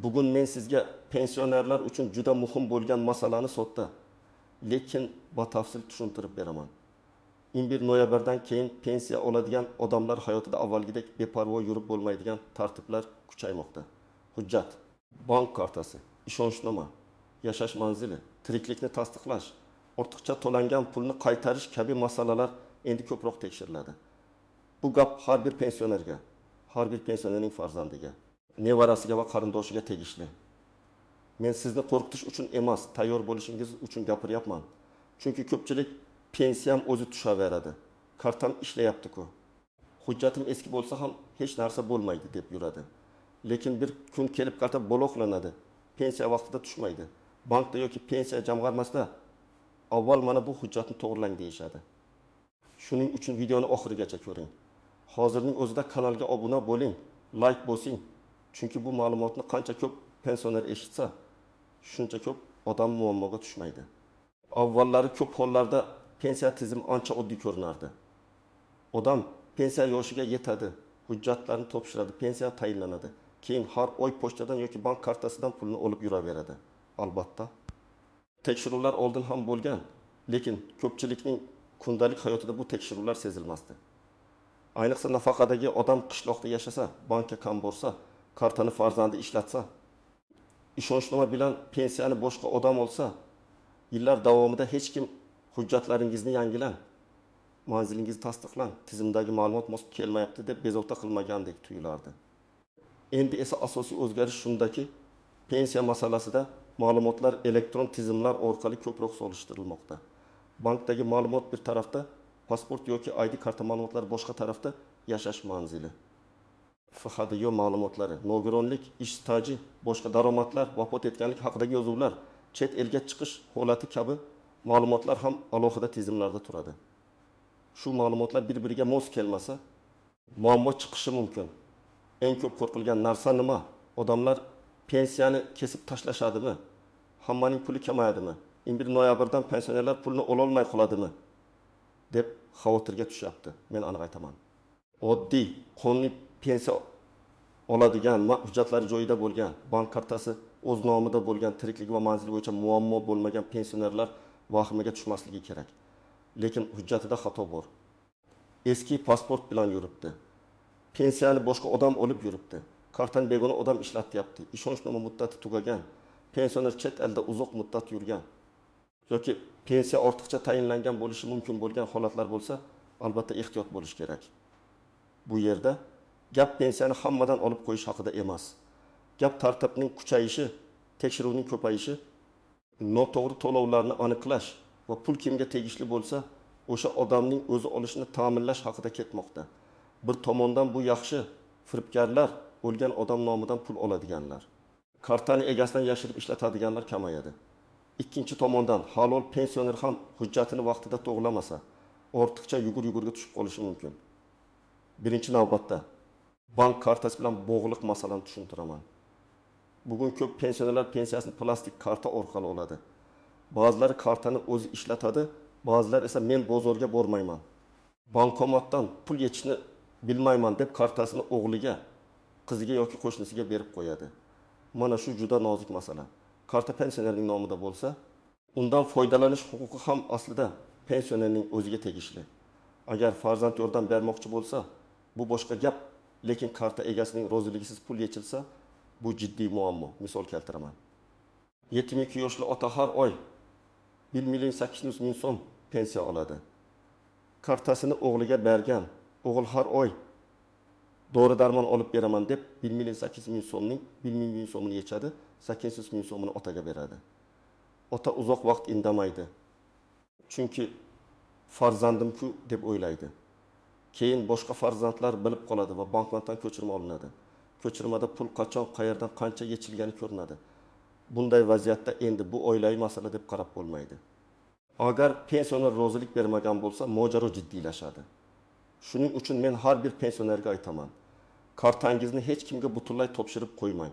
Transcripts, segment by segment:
Bugun men sizga pensionerlar uchun juda muhim bo'lgan masalani sodda, lekin batafsil tushuntirib beraman. 11 noyabrdan keyin pensiya oladigan odamlar hayotida avvalgidek beparvo yurib bo'lmaydigan tartiblar kuchaymoqda. Hujjat, bank kartasi, ishonchnoma, yashash manzili, tiriklikni tasdiqlash, ortiqcha to'langan pulni qaytarish kabi masalalar endi ko'proq tekshiriladi. Bu gap har bir pensionerga, har bir pensionerning farzandiga, nevarasiga va qarindoshiga tegishli. Men sizni qo'rqitish uchun emas, tayyor bo'lishingiz uchun gapiryapman. Chunki ko'pchilik pensiyam o'zi tushaveradi, kartam ishlayapti-ku, hujjatim eski bo'lsa ham hech narsa bo'lmaydi deb yuradi. Lekin bir kun kelib karta bloklanadi, pensiya vaqtida tushmaydi. Bankda yoki pensiya jamg'armasida avval mana bu hujjatni to'g'rilang deyishadi. Shuning uchun videoni oxirigacha ko'ring. Hozirning o'zida kanalga obuna bo'ling, like bosing. Chunki bu ma'lumotni qancha ko'p pensioner eshitsa, shuncha ko'p odam muammoga tushmaydi. Avvallari ko'p hollarda pensiya tizimi ancha oddiy ko'rinardi. Odam pensiya yoshiga yetadi, hujjatlarni topshiradi, pensiya tayinlanadi. Keyin har oy pochtadan yoki bank kartasidan pulni olib yuraveradi. Albatta, tekshiruvlar oldin ham bo'lgan, lekin ko'pchilikning kundalik hayotida bu tekshiruvlar sezilmasdi. Ayniqsa nafaqadagi odam qishloqda yashasa, bankka kam borsa, kartani farzandi ishlatsa, ishonchnoma bilan pensiyani boshqa odam olsa, yillar davomida hech kim hujjatlaringizni yangilang, manzilingizni tasdiqlang, tizimdagi ma'lumot mos kelmayapti deb bezovta qilmagandek tuyulardi. Endi esa asosiy o'zgarish shundaki, pensiya masalasida ma'lumotlar elektron tizimlar orqali ko'proq solishtirilmoqda. Bankdagi ma'lumot bir tarafda, pasport yoki ID karta ma'lumotlari boshqa tarafda, yashash manzili, FHDYO ma'lumotlari, nogironlik, ish staji, boshqa daromadlar, vafot etganlik haqidagi yozuvlar, chet elga chiqish holati kabi ma'lumotlar ham alohida tizimlarda turadi. Shu ma'lumotlar bir-biriga mos kelmasa, muammo chiqishi mumkin. Eng ko'p qo'rqilgan narsa nima? Odamlar pensiyani kesib tashlashadimi? Hammaning puli kamayadimi? 11 noyabrdan pensionerlar pulni ololmay qoladimi? Deb xavotirga tushyapti. Men aniq aytaman. Oddiy, qonuniy pensiya oladigan, hujjatlari joyida bo'lgan, bank kartasi o'z nomida bo'lgan, tirikligi va manzili bo'yicha muammo bo'lmagan pensionerlar vahimaga tushmasligi kerak. Lekin hujjatida xato bor. Eski pasport bilan yuribdi. Pensiyani boshqa odam olib yuribdi. Kartani begona odam ishlatyapti. Ishonchnoma muddati tugagan. Pensioner chet elda uzoq muddat yurgan yoki pensiya ortiqcha tayinlangan bo'lishi mumkin bo'lgan holatlar bo'lsa, albatta ehtiyot bo'lish kerak. Bu yerda gap pensiyani hammadan olib qo'yish haqida emas. Gap tartibning kuchayishi, tekshiruvning ko'payishi, noto'g'ri to'lovlarni aniqlash va pul kimga tegishli bo'lsa, o'sha odamning o'zi olishini ta'minlash haqida ketmoqda. Bir tomondan bu yaxshi, firibgarlar o'lgan odam nomidan pul oladiganlar, kartani egasidan yashirib ishlatadiganlar kamayadi. Ikkinchi tomondan halol pensioner ham hujjatini vaqtida to'g'rilamasa, ortiqcha yugur-yugurga tushib qolishi mumkin. Birinchi navbatda bank kartasi bilan bog'liq masalani tushuntiraman. Bugun ko'p pensionerlar pensiyasini plastik karta orqali oladi. Ba'zilari kartani o'zi ishlatadi, ba'zilar esa men bozorga bormayman, bankomatdan pul yechishni bilmayman deb kartasini o'g'liga, qiziga yoki qo'shnisiga berib qo'yadi. Mana shu juda nozik masala. Karta pensionerning nomida bo'lsa, undan foydalanish huquqi ham aslida pensionerning o'ziga tegishli. Agar farzand yordam bermoqchi bo'lsa, bu boshqa gap, lekin karta egasining roziligisiz pul yechilsa, bu jiddiy muammo. Misol keltiraman. 72 yoshli ota har oy 1 800 000 so'm pensiya oladi. Kartasini o'g'liga bergan. O'g'il har oy dori darmon olib beraman deb 1 800 000 so'mning 1 000 so'mini yechadi, 800 000 so'mini otaga beradi. Ota uzoq vaqt indamaydi. Chunki farzandim-ku deb o'ylaydi. Keyin boshqa farzandlar bilib qoladi va bankdan ko'chirma olinadi. Ko'chirmada pul qachon, qayerdan qancha yechilgani ko'rinadi. Bunday vaziyatda endi bu oilaviy masala deb qarab bo'lmaydi. Agar pensioner rozilik bermagan bo'lsa, mojaro jiddiylashadi. Shuning uchun men har bir pensionerga aytaman: kartangizni hech kimga butunlay topshirib qo'ymang.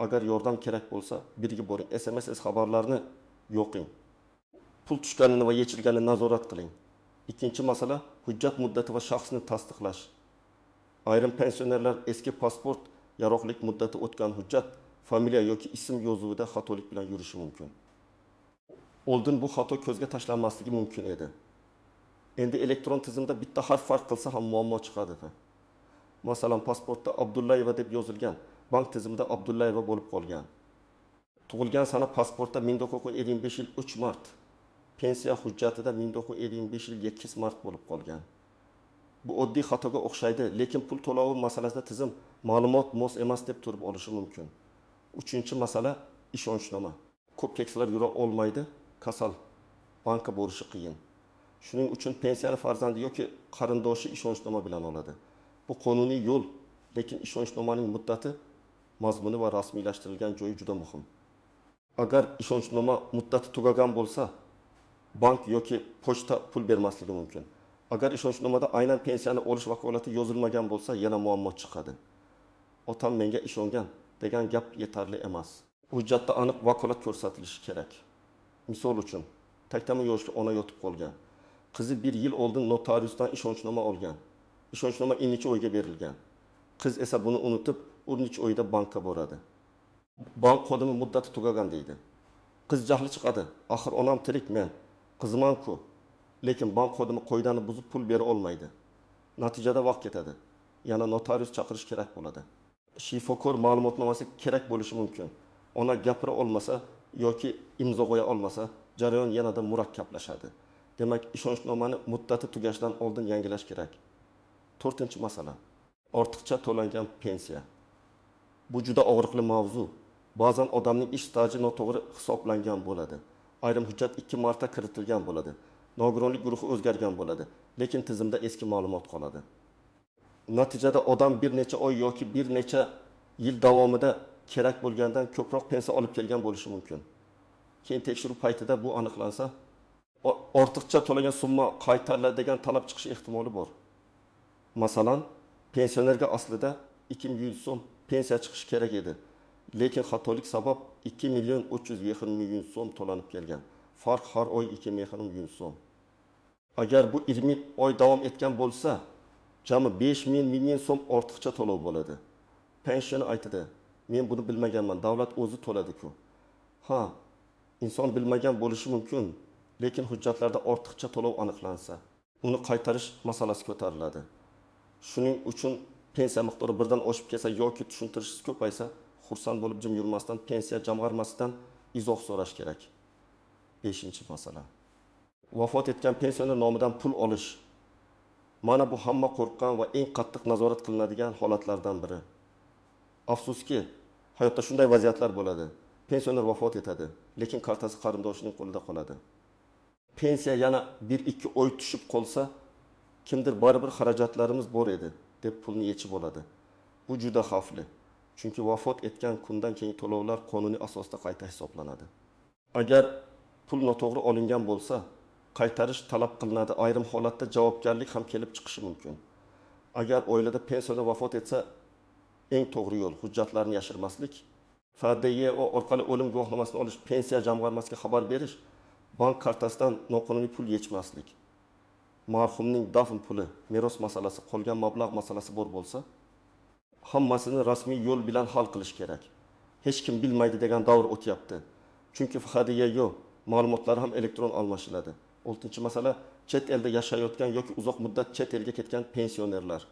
Agar yordam kerak bo'lsa, birga boring, SMS xabarlarni yoqing. Pul tushganini va yechilganini nazorat qiling. Ikkinchi masala hujjat muddati va shaxsni tasdiqlash. Ayrim pensionerlar eski pasport, yaroqlik muddati o'tgan hujjat, Familiya yoki ism yozuvida xatolik bilan yurishi mumkin. Oldin bu xato ko'zga tashlanmasligi mumkin edi. Endi elektron tizimda bitta harf farq qilsa ham muammo chiqadi. Masalan, pasportda Abdullayeva deb yozilgan, bank tizimida Abdullayeva bo'lib qolgan. Tug'ilgan sana pasportda 1955 yil 3 mart, pensiya hujjatida 1955 yil 7 mart bo'lib qolgan. Bu oddiy xatoga o'xshaydi, lekin pul to'lovi masalasida tizim ma'lumot mos emas deb turib olishi mumkin. Uchinchi masala ishonchnoma. Ko'p keksalar yura olmaydi, kasal, bankka borishi qiyin. Shuning uchun pensiyani farzandi yoki qarindoshi ishonchnoma bilan oladi. Bu qonuniy yo'l, lekin ishonchnomaning muddati, mazmuni va rasmiylashtirilgan joyi juda muhim. Agar ishonchnoma muddati tugagan bo'lsa, bank yoki pochta pul bermasligi mumkin. Agar ishonchnomada aynan pensiyani olish vakolati yozilmagan bo'lsa, yana muammo chiqadi. Otam menga ishongan degan gap yetarli emas. Hujjatda aniq vakolat ko'rsatilishi kerak. Misol uchun, taktama yoshli ona yotib qolgan. Qizi bir yil oldin notariusdan ishonchnoma olgan. Ishonchnoma innichi oyga berilgan. Qiz esa buni unutib, urnich oyda bankka boradi. Bank xodimi muddati tugagan deydi. Qiz jahli chiqadi. Axir onam tirik, men qizman-ku. Lekin bank xodimi qoidani buzib pul bera olmaydi. Natijada vaqt ketadi. Yana notarius chaqirish kerak bo'ladi. Shifokor ma'lumotnomasi kerak bo'lishi mumkin. Ona gapira olmasa yoki imzo qo'ya olmasa, jarayon yanada murakkablashadi. Demak, ishonchnomani muddati tugashidan oldin yangilash kerak. To'rtinchi masala. Ortiqcha to'langan pensiya. Bu juda og'riqli mavzu. Ba'zan odamning ish staji noto'g'ri hisoblangan bo'ladi. Ayrim hujjat 2 marta kiritilgan bo'ladi. Nogironlik guruhi o'zgargan bo'ladi, lekin tizimda eski ma'lumot qoladi. Natijada odam bir necha oy yoki bir necha yil davomida kerak bo'lgandan ko'proq pensiya olib kelgan bo'lishi mumkin. Keyin tekshiruv paytida bu aniqlansa, ortiqcha to'langan summa qaytariladi degan talab chiqishi ehtimoli bor. Masalan, pensionerga aslida 2100 so'm pensiya chiqishi kerak edi. Lekin xatolik sabab 2 320 000 so'm to'lanib kelgan. Farq har oy 2 200 so'm. Agar bu 20 oy davom etgan bo'lsa, jami 5 million so'm ortiqcha to'lov bo'ladi. Pensioner aytadi, men buni bilmaganman, davlat o'zi to'ladi-ku. Ha, inson bilmagan bo'lishi mumkin, lekin hujjatlarda ortiqcha to'lov aniqlansa, uni qaytarish masalasi ko'tariladi. Shuning uchun pensiya miqdori birdan oshib ketsa yoki tushuntirishsiz ko'paysa, xursand bo'lib jim yurmasdan pensiya jamg'armasidan izoh so'rash kerak. 5-masala. Vafot etgan pensioner nomidan pul olish. Mana bu hamma qo'rqqan va eng qattiq nazorat qilinadigan holatlardan biri. Afsuski, hayotda shunday vaziyatlar bo'ladi. Pensioner vafot etadi, lekin kartasi qarindoshining qo'lida qoladi. Pensiya yana 1-2 oy tushib qolsa, kimdir baribir xarajatlarimiz bor edi deb pulni yechib oladi. Bu juda xavfli. Chunki vafot etgan kundan keyin to'lovlar qonuniy asosda qayta hisoblanadi. Agar pul noto'g'ri olingan bo'lsa, qaytarish talab qilinadi. Ayrim holatda javobgarlik ham kelib chiqishi mumkin. Agar oilada pensioner vafot etsa, eng to'g'ri yo'l hujjatlarni yashirmaslik, FDYO orqali o'lim guvohnomasini olish, pensiya jamg'armasiga xabar berish, bank kartasidan noqonuniy pul yechmaslik. Marhumning dafn puli, meros masalasi, qolgan mablag' masalasi bor bo'lsa, hammasini rasmiy yo'l bilan hal qilish kerak. Hech kim bilmaydi degan davr o'tyapti. Chunki FDYO ma'lumotlari ham elektron almashiladi. 6-masala, chet elda yashayotgan yoki uzoq muddat chet elga ketgan pensionerlar.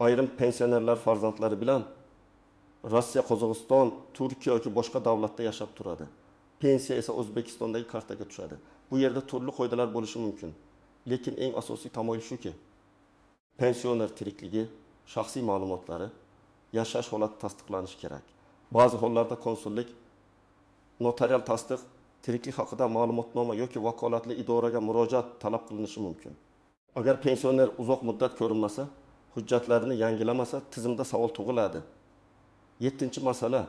Ayrim pensionerlar farzandlari bilan Rossiya, Qozog'iston, Turkiya yoki boshqa davlatda yashab turadi. Pensiya esa O'zbekistondagi kartaga tushadi. Bu yerda turli qoidalar bo'lishi mumkin. Lekin eng asosiy tamoyil shuki, pensioner tirikligi, shaxsiy ma'lumotlari, yashash holati tasdiqlanishi kerak. Ba'zi hollarda konsullik notarial tasdiq, tiriklik haqida ma'lumotnoma yoki vakolatli idoraga murojaat talab qilinishi mumkin. Agar pensioner uzoq muddat ko'rinmasa, hujjatlarini yangilamasa, tizimda savol tug'iladi. 7-masala,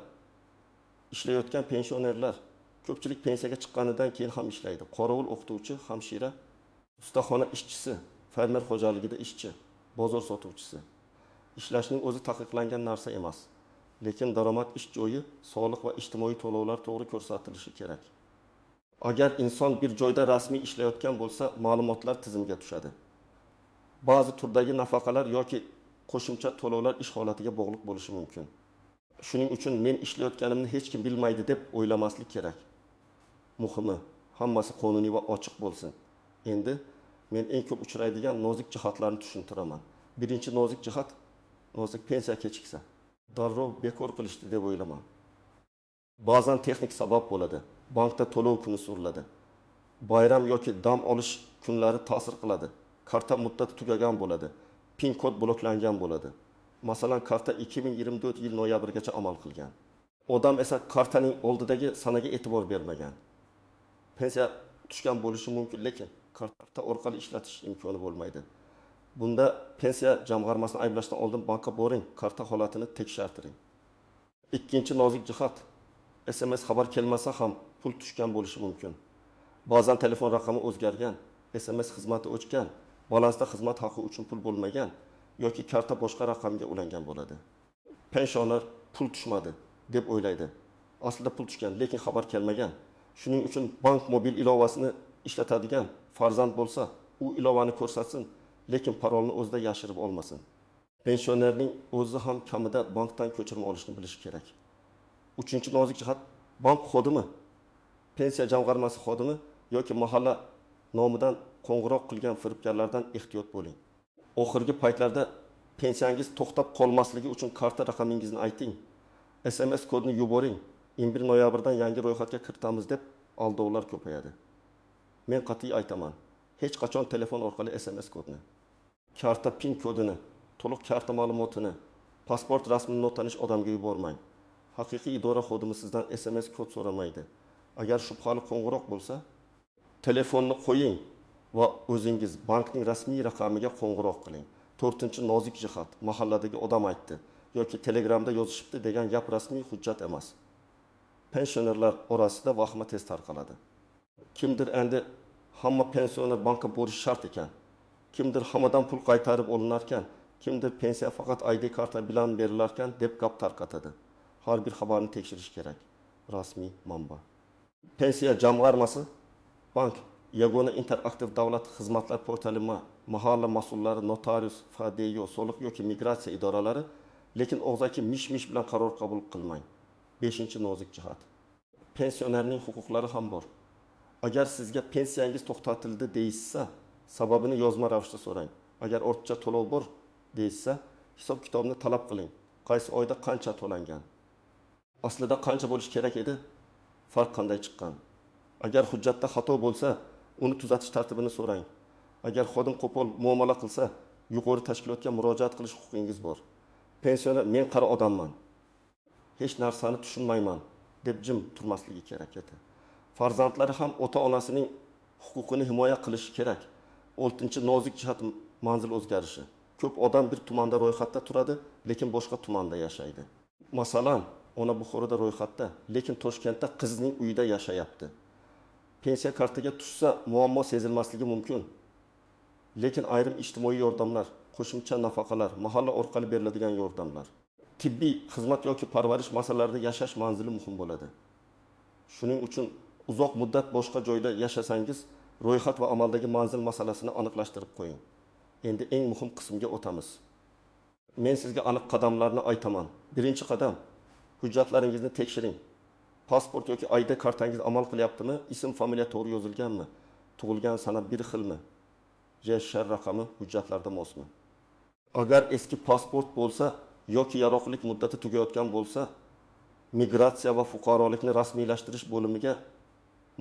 ishlayotgan pensionerlar. Ko'pchilik pensiyaga chiqqanidan keyin ham ishlaydi. Qorovul, o'qituvchi, hamshira, ustaxona ishchisi, fermer xo'jaligida ishchi, bozor sotuvchisi. Ishlashning o'zi taqiqlangan narsa emas. Lekin daromad, ish joyi, soliq va ijtimoiy to'lovlar to'g'ri ko'rsatilishi kerak. Agar inson bir joyda rasmiy ishlayotgan bo'lsa, ma'lumotlar tizimga tushadi. Ba'zi turdagi nafaqalar yoki qo'shimcha to'lovlar ish holatiga bog'liq bo'lishi mumkin. Shuning uchun men ishlayotganimni hech kim bilmaydi deb o'ylamaslik kerak. Muhimi, hammasi qonuniy va ochiq bo'lsin. Endi men eng ko'p uchraydigan nozik jihatlarni tushuntiraman. Birinchi nozik jihat, nozik pensiya kechiksa, darrov bekor qilishdi deb o'ylamang. Ba'zan texnik sabab bo'ladi. Bankda to'lov kuni suriladi. Bayram yoki dam olish kunlari ta'sir qiladi. Karta muddati tugagan bo'ladi. PIN kod bloklangan bo'ladi. Masalan, karta 2024 yil noyabrgacha amal qilgan. Odam esa kartaning oldidagi sanaga e'tibor bermagan. Pensiya tushgan bo'lishi mumkin, lekin karta orqali ishlatish imkoni bo'lmaydi. Bunda pensiya jamg'armasini ayblashdan oldin bankka boring, karta holatini tekshirtiring. Ikkinchi nozik jihat, SMS xabar kelmasa ham pul tushgan bo'lishi mumkin. Ba'zan telefon raqami o'zgargan, SMS xizmati o'chgan, balansda xizmat haqi uchun pul bo'lmagan yoki karta boshqa raqamga ulangan bo'ladi. Pensioner pul tushmadi deb o'ylaydi. Aslida pul tushgan, lekin xabar kelmagan. Shuning uchun bank mobil ilovasini ishlatadigan farzand bo'lsa, u ilovani ko'rsatsin, lekin parolni o'zida yashirib olmasin. Pensionerning o'zi ham kamida bankdan ko'chirma olishni bilishi kerak. Uchinchi nozik jihat, bank xodimi, pensiya jamg'armasi xodimi yoki mahalla nomidan qo'ng'iroq qilgan firibgarlardan ehtiyot bo'ling. Oxirgi paytlarda pensiyangiz to'xtab qolmasligi uchun karta raqamingizni ayting. SMS kodini yuboring. 21 noyabrdan yangi ro'yxatga kiritamiz deb aldovlar ko'payadi. Men qat'iy aytaman, hech qachon telefon orqali SMS kodini, karta PIN kodini, to'liq karta ma'lumotini, pasport rasmini notanish odamga yubormang. Haqiqiy idora xodimi sizdan SMS kod so'ramaydi. Agar shubhali qo'ng'iroq bo'lsa, telefonni qo'ying va o'zingiz bankning rasmiy raqamiga qo'ng'iroq qiling. To'rtinchi nozik jihat, mahalladagi odam aytdi yoki Telegramda yozishibdi degan gap rasmiy hujjat emas. Pensionerlar orasida vahima tez tarqaladi. Kimdir endi hamma pensioner bankka borishi shart ekan, kimdir hammadan pul qaytarib olinarkan, kimdir pensiya faqat ID karta bilan berilarkan deb gap tarqatadi. Har bir xabarni tekshirish kerak. Rasmiy manba. Pensiya jamg'armasi, bank, yagona interaktiv davlat xizmatlar portali, mahalla mas'ullari, notarius, FDO, soliq yoki migratsiya idoralari, lekin og'zaki mish-mish bilan qaror qabul qilmang. Beshinchi nozik jihat. Pensionerning huquqlari ham bor. Agar sizga pensiyangiz to'xtatildi deyishsa, sababini yozma ravishda so'rang. Agar ortiqcha to'lov bor deyishsa, hisob-kitobni talab qiling. Qaysi oyda qancha to'langan? Aslida qancha bo'lishi kerak edi? Farq qanday chiqqan? Agar hujjatda xato bo'lsa, uni tuzatish tartibini so'rang. Agar xodim qo'pol muomala qilsa, yuqori tashkilotga murojaat qilish huquqingiz bor. Pensioner men qari odamman, hech narsani tushunmayman deb jim turmasligi kerak edi. Farzandlari ham ota-onasining huquqini himoya qilishi kerak. Oltinchi nozik jihat, manzil o'zgarishi. Ko'p odam bir tumanda ro'yxatda turadi, lekin boshqa tumanda yashaydi. Masalan, ona Buxoroda ro'yxatda, lekin Toshkentda qizining uyida yashayapti. Pensiya kartaga tushsa muammo sezilmasligi mumkin. Lekin ayrim ijtimoiy yordamlar, qo'shimcha nafaqalar, mahalla orqali beriladigan yordamlar, tibbiy xizmat yoki parvarish masalalarida yashash manzili muhim bo'ladi. Shuning uchun uzoq muddat boshqa joyda yashasangiz, ro'yxat va amaldagi manzil masalasini aniqlashtirib qo'ying. Endi eng muhim qismga o'tamiz. Men sizga aniq qadamlarni aytaman. Birinchi qadam, hujjatlaringizni tekshiring. Pasport yoki ID kartangiz amal qilyaptimi? Ism, familiya to'g'ri yozilganmi? Tug'ilgan sana bir xilmi? JSR raqami hujjatlarda mosmi? Agar eski pasport bo'lsa yoki yaroqlilik muddati tugayotgan bo'lsa, migratsiya va fuqarolikni rasmiylashtirish bo'limiga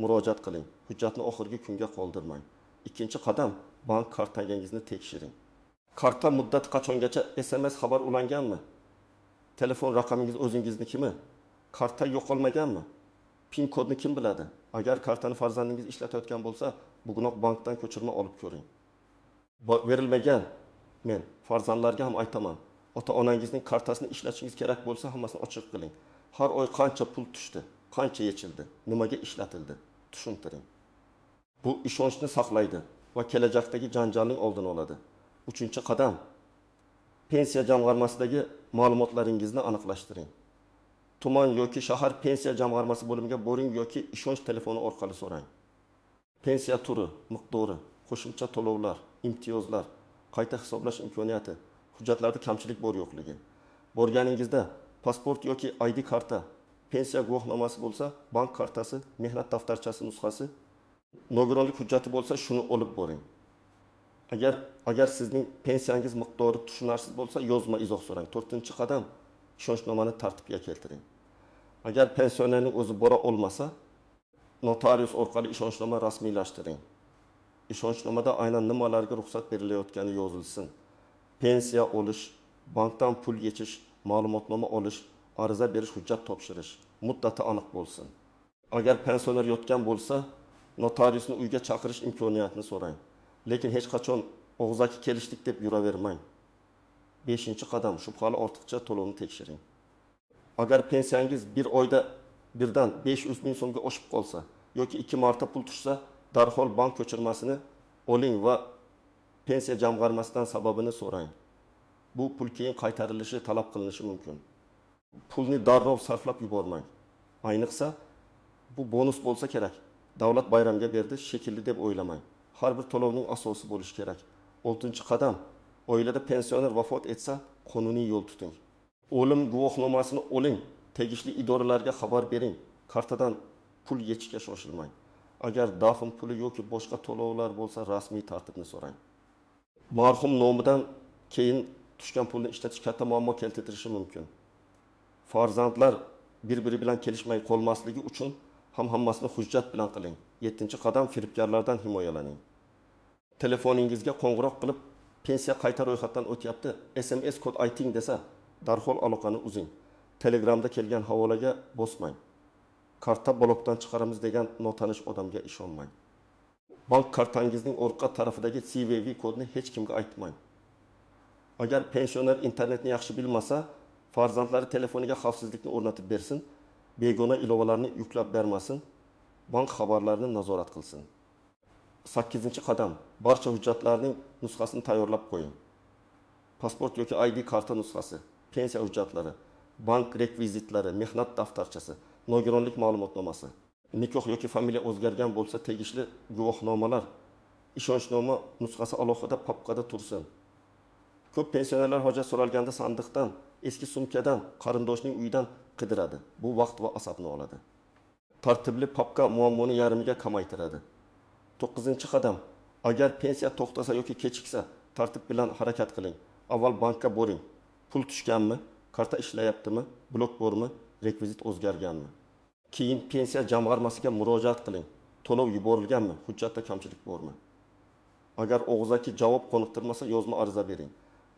murojaat qiling. Hujjatni oxirgi kunga qoldirmang. Ikkinchi qadam, bank kartangizni tekshiring. Karta muddati qachongacha SMS xabar ulanganmi? Telefon raqamingiz o'zingiznikimi? Karta yo'qolmaganmi? PIN kodni kim biladi? Agar kartani farzandingiz ishlatayotgan bo'lsa, bugunoq bankdan ko'chirma olib ko'ring. Berilmagan, men farzandlarga ham aytaman. Ota-onangizning kartasini ishlatishingiz kerak bo'lsa, hammasini ochiq qiling. Har oy qancha pul tushdi, qancha yechildi, nimaga ishlatildi, tushuntiring. Bu ishonchni saqlaydi va kelajakdagi janjalning oldini oladi. Uchinchi qadam, pensiya jamg'armasidagi ma'lumotlaringizni aniqlashtiring. Tuman yoki shahar pensiya jamg'armasi bo'limiga boring yoki ishonch telefoni orqali so'rang. Pensiya turi, miqdori, qo'shimcha to'lovlar, imtiyozlar, qayta hisoblash imkoniyati, hujjatlarda kamchilik bor yo'qligi. Borganingizda Pasport yoki ID karta, pensiya guvohnomasi bo'lsa, bank kartasi, mehnat daftarchasi nusxasi, nogironlik hujjati bo'lsa, shuni olib boring. Agar sizning pensiyangiz miqdori tushunarsiz bo'lsa, yozma izoh so'rang. To'rtinchi qadam, ishonchnomani tartibga keltiring. Agar pensionerning o'zi bora olmasa, notarius orqali ishonchnoma rasmiylashtiring. Ishonchnomada aynan nimalarga ruxsat berilayotgani yozilsin. Pensiya olish, bankdan pul yechish, ma'lumotnoma olish, ariza berish, hujjat topshirish muddati aniq bo'lsin. Agar pensioner yotgan bo'lsa, notariusni uyga chaqirish imkoniyatini so'rang. Lekin hech qachon og'zaki kelishdik deb yuravermang. Beshinchi qadam, shubhali ortiqcha to'lovni tekshiring. Agar pensiyangiz bir oyda birdan 500 ming so'mga oshib qolsa yoki 2 marta pul tushsa, darhol bank ko'chirmasini oling va pensiya jamg'armasidan sababini so'rang. Bu pul keyin qaytarilishi talab qilinishi mumkin. Pulni darrov sarflab yubormang. Ayniqsa bu bonus bo'lsa kerak. Davlat bayramga berdi shekilli deb o'ylamang. Har bir to'lovning asosi bo'lishi kerak. Oltinchi qadam, oilada pensioner vafot etsa, qonuniy yo'l tuting. O'lim guvohnomasini oling, tegishli idoralarga xabar bering. Kartadan pul yechishga shoshilmang. Agar dafn puli yoki boshqa to'lovlar bo'lsa, rasmiy tartibni so'rang. Marhum nomidan keyin tushgan pulni ishlatish katta muammo keltirishi mumkin. Farzandlar bir-biri bilan kelishmay qolmasligi uchun ham hammasini hujjat bilan qiling. Yettinchi qadam, firibgarlardan himoyalaning. Telefoningizga qo'ng'iroq qilib, pensiya qayta ro'yxatdan o'tyapti, SMS kod ayting desa, darhol aloqani uzing. Telegramda kelgan havolaga bosmang. Karta blokdan chiqaramiz degan notanish odamga ishonmang. Bank kartangizning orqa tarafidagi CVV kodini hech kimga aytmang. Agar pensioner internetni yaxshi bilmasa, farzandlari telefoniga xavfsizlikni o'rnatib bersin, begona ilovalarni yuklab bermasin, bank xabarlarini nazorat qilsin. Sakkizinchi qadam, barcha hujjatlarning nusxasini tayyorlab qo'ying. Pasport yoki ID karta nusxasi, pensiya hujjatlari, bank rekvizitlari, mehnat daftarchasi, nogironlik ma'lumotnomasi, nikoh yoki familiya o'zgargan bo'lsa tegishli guvohnomalar, ishonchnoma nusxasi alohida papkada tursin. Ko'p pensionerlar hojat so'ralganda sandiqdan, eski sumkadan, qarindoshning uyidan qidiradi. Bu vaqt va asabni oladi. Tartibli papka muammoni yarmiga kamaytiradi. To'qqizinchi qadam, agar pensiya to'xtasa yoki kechiksa, tartib bilan harakat qiling. Avval bankka boring. Pul tushganmi, karta ishlayaptimi, blok bormi, rekvizit o'zgarganmi? Keyin pensiya jamg'armasiga murojaat qiling. To'lov yuborilganmi, hujjatda kamchilik bormi? Agar og'zaki javob qoniqtirmasa, yozma ariza bering.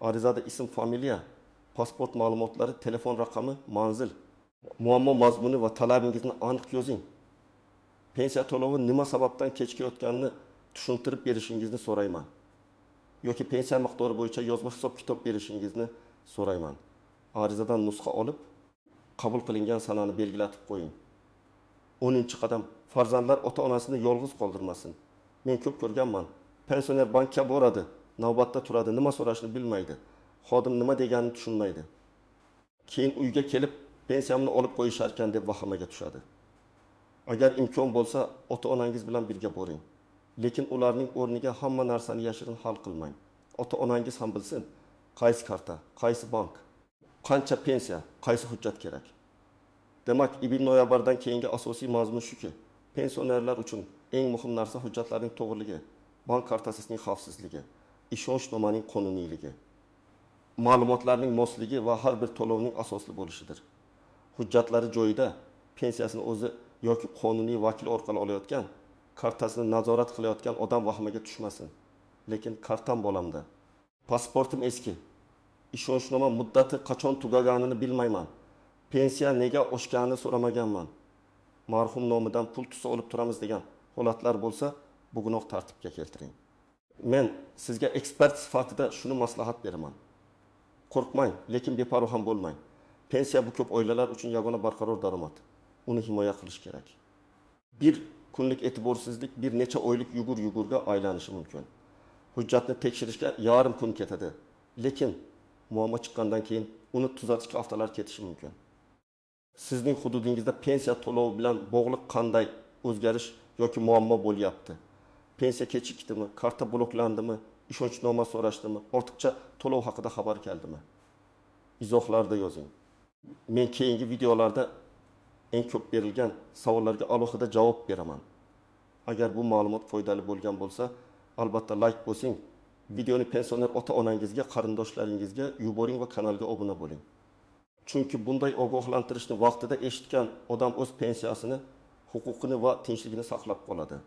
Arizada ism, familiya, pasport ma'lumotlari, telefon raqami, manzil, muammo mazmuni va talabingizni aniq yozing. Pensiya to'lovi nima sababdan kechikayotganini tushuntirib berishingizni so'rayman. Yoki pensiya miqdori bo'yicha yozma hisob-kitob berishingizni so'rayman. Arizadan nusxa olib, qabul qilingan sanani belgilatib qo'ying. 10-qadam, farzandlar ota-onasini yolg'iz qoldirmasin. Men ko'p ko'rganman. Pensioner bankka boradi, navbatda turadi, nima so'rashni bilmaydi. Xodim nima deganini tushunmaydi. Keyin uyga kelib pensiyamni olib qo'yisharkan deb vahimaga tushadi. Agar imkon bo'lsa, ota-onangiz bilan birga boring. Lekin ularning o'rniga hamma narsani yashirin hal qilmang. Ota-onangiz ham bilsin, qaysi karta, qaysi bank, qancha pensiya, qaysi hujjat kerak. Demak, 1 noyabrdan keyingi asosiy mazmun shuki, pensionerlar uchun eng muhim narsa hujjatlarning to'g'riligi, bank kartasining xavfsizligi, ishonchnomaning qonuniyligi, ma'lumotlarning mosligi va har bir to'lovning asosli bo'lishidir. Hujjatlari joyida, pensiyasini o'zi yoki qonuniy vakil orqali olayotgan, kartasini nazorat qilayotgan odam vahimaga tushmasin. Lekin kartam bolamda, pasportim eski, ishonchnoma muddati qachon tugaganini bilmayman, pensiya nega oshganini so'ramaganman, marhum nomidan pul tusa olib turamiz degan holatlar bo'lsa, bugunoq tartibga keltiring. Men sizga ekspert sifatida shuni maslahat beraman. Qo'rqmang, lekin beparvo ham bo'lmang. Pensiya bu ko'p oilalar uchun yagona barqaror daromad. Uni himoya qilish kerak. Bir kunlik e'tiborsizlik bir necha oylik yugur-yugurga aylanishi mumkin. Hujjatni tekshirishga yarim kun ketadi. Lekin muammo chiqqandan keyin uni tuzatishga haftalar ketishi mumkin. Sizning hududingizda pensiya to'lovi bilan bog'liq qanday o'zgarish yoki muammo bo'lyapti? Pensiya kechikdimi, karta bloklandimi, ishonchnoma so'rashdimi, ortiqcha to'lov haqida xabar keldimi? Izohlarda yozing. Men keyingi videolarda eng ko'p berilgan savollarga alohida javob beraman. Agar bu ma'lumot foydali bo'lgan bo'lsa, albatta layk bosing. Videoni pensioner ota-onangizga, qarindoshlaringizga yuboring va kanalga obuna bo'ling. Chunki bunday ogohlantirishni vaqtida eshitgan odam o'z pensiyasini, huquqini va tinchligini saqlab qoladi.